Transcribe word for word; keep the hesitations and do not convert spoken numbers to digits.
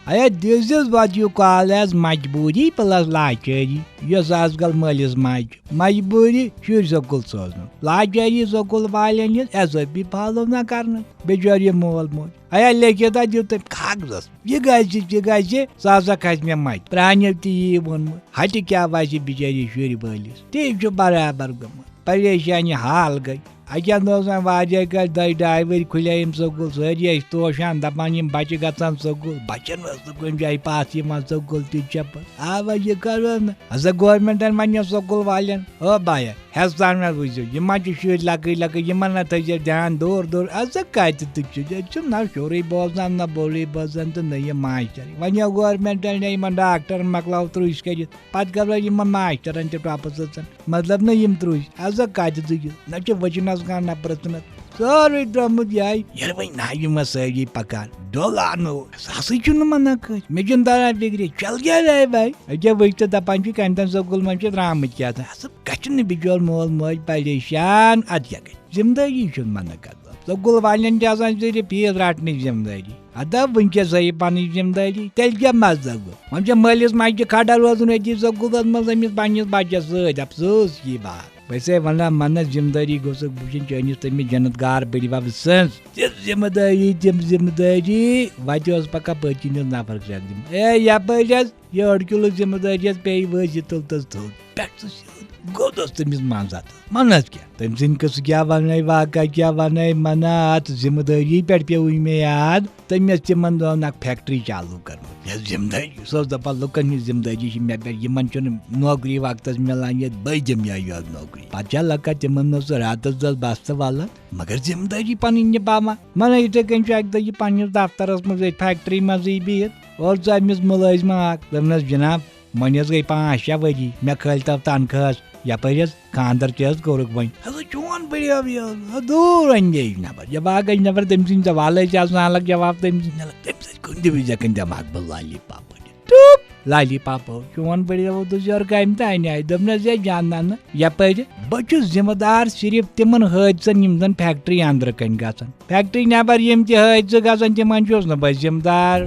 ایا، this is what you call as مجبوری plus لاچٲری۔ یۄس آز کل مٲلِس ماجہِ چھِ، مجبوری شُرۍ سکوٗل سوزنُک، لاچٲری سکوٗل والٮ۪ن ہٕنٛز، ایس او پی فالو نہ کرنٕچ۔ بِچور یہِ مول موج، ایا، لیکھِتھ ہا دیُت تٔمۍ کاغذس، یہِ گژھِ، یہِ گژھِ، سُہ ہسا کھسہِ مےٚ متہِ۔ پرٛانیو تہِ یی ووٚنمُت، ہتہِ کیٛاہ وسہِ بِچٲرِس شُرۍ وٲلِس؟ تی چھُ برابر گوٚمُت۔ پریشانی حال گٔے۔ اَکہِ اَندٕ اوس وۄنۍ واریاہ کٲلۍ، دۄیہِ ڈاے ؤری کھُلے یِم سکوٗل، سٲری ٲسۍ توشان، دَپان، یِم بَچہٕ گژھن سکوٗل، بَچَن ٲس نہٕ کُنہِ جایہِ پَتھ یِوان سکوٗل تہِ چھَپَس۔ آ، وۄنۍ یہِ کَرو نہٕ۔ ہسا گورمٮ۪نٛٹَن وَنیو سکوٗل والٮ۪ن، او بایا، ہٮ۪س سان مےٚ وٕچھِو، یِمَن چھِ شُرۍ لۄکٕٹۍ لۄکٕٹۍ، یِمَن نہ تھٲیزیو دھیان، دوٗر دوٗر۔ اَدٕ سا کَتہِ تہِ چھُ، ییٚتہِ چھُ نہ شُرُے بوزان، نہ بوٚڑُے بوزان تہٕ نہ یہِ ماسٹر۔ وَنیو گورمٮ۪نٛٹَن، ہے، یِمَن ڈاکٹرَن مۄکلاو ترٛوش کٔرِتھ، پتہٕ کرو یِمن ماسٹرن تہِ ٹۄپہٕ سٕژن۔ مطلب نہ یِم ترٛوش۔ ہسا کتہِ تُجہِ؟ نہ چھِ وٕچھنس کانٛہہ نہ پرژھنس۔ سورُے درٛامُت یہِ آیہِ۔ ییٚلہِ وۄنۍ نہ یِم سٲری پکان۔ ڈول آو نہٕ۔ سُہ ہسا چھُنہٕ منع کٲنٛسہِ۔ مےٚ چھُنہٕ تران فِکرِ۔ چل گیا رے بھائی؟ أکیٛاہ وٕچھ تہٕ دپان چھُ کمہِ تام سکوٗل منٛز چھُ درٛامٕتۍ کیٛاہ تام۔ ہسا گژھِ نہٕ بِچور مول موج پریشان۔ اتھ کیٛاہ گژھِ؟ ذمہٕ دٲری چھُنہٕ منع کران۔ سکوٗل والٮ۪ن چھِ آسان صرف فیٖس رٹنٕچ ذمہٕ دٲری۔ ہتا وٕنکیٚس ہٲیِو پنٕنۍ ذمہٕ دٲری، تیٚلہِ کیٛاہ مزٕ گوٚو؟ وۄنۍ چھےٚ مٲلِس ماجہِ تہِ کھڑا روزُن أتی سکوٗلس منٛز أمِس پننِس بچس سۭتۍ۔ افسوس یی بات۔ بہٕ چھسے ونان، منس ذمہٕ دٲری گوٚژھکھ وٕچھِنۍ چٲنِس تٔمِس جنت گار بٔڈِ بب سٕنٛز۔ تِژھ ذمہٕ دٲری، تِم ذمہٕ دٲری، وتہِ اوس پکان پٔتۍ کِنِس نفر سۭتۍ۔ اے یپٲرۍ حظ، یہِ أڑ کِلوٗ ذمہٕ دٲری حظ پیٚیہِ وٲج یہِ تُل تہٕ تھوٚد۔ پٮ۪ٹھ تہٕ سیوٚد گوٚدُس تٔمِس منٛز اَتھٕ۔ وَنَس کیٛاہ؟ تٔمۍ سٕنٛدِ قٕصہٕ کیٛاہ وَنَے، واقعہ کیٛاہ وَنَے، مَنا اَتھ ذِمہٕ دٲری پٮ۪ٹھ پیوٚوُے مےٚ یاد۔ تٔمۍ ٲس تِمَن دۄہَن اَکھ فیکٹری چالوٗ کٔرمٕژ۔ یۄس ذِمہٕ دٲری، سُہ اوس دَپان، لُکَن ہِنٛز ذِمہٕ دٲری چھِ مےٚ پٮ۪ٹھ، یِمَن چھُنہٕ نوکری وقتَس مِلان ییٚتہِ، بٔے دِمہٕ یا یورٕ نوکری۔ پَتہٕ چھا لَگان تِمَن منٛز سُہ راتَس دۄہَس بَستہٕ وَلَن، مگر ذِمہٕ دٲری پَنٕنۍ نِباوان۔ وَنان یِتھَے کٔنۍ چھُ اَکہِ دۄہ یہِ پنٛنِس دفترَس منٛز أتھۍ فیکٹری منٛزٕے بِہِتھ، اور ژٕ أمِس مُلٲزِمہٕ اَکھ۔ دوٚپنَس، جِناب، وۄنۍ حظ گٔے پانٛژھ شےٚ ؤری، مےٚ کھٲلۍ تو تنخواہَس، یَپٲرۍ حظ خانٛدر تہِ حظ کوٚرُکھ وۄنۍ۔ ہسا چون بڑیو یہِ، ہا، دوٗر اَنہِ نٮ۪بر۔ جب آ گٔے نٮ۪بر، تٔمۍ سٕنٛدۍ سوالَے چھِ آسان الگ جواب تٔمۍ سٕنٛدۍ الگ۔ تٔمۍ سۭتۍ کُنہِ تہِ وِزِ ہٮ۪کَن دٮ۪ماغ بہٕ لالی پاپہٕ ؤنِتھ۔ ٹُپ! لالی پاپہٕ، چون بڑیو دوٚز یورٕ کامہِ تہِ اَنہِ آیہِ۔ دوٚپنَس، ہے جاننا نہٕ، یَپٲرۍ بہٕ چھُس ذِمہٕ دار صرف تِمَن حٲدثَن، یِم زَن فیکٹری اَنٛدرٕ کَنۍ گژھن۔ فیکٹری نٮ۪بر یِم تہِ حٲدثہٕ گژھن، تِمَن چھُس نہٕ بہٕ ذِمہٕ دار۔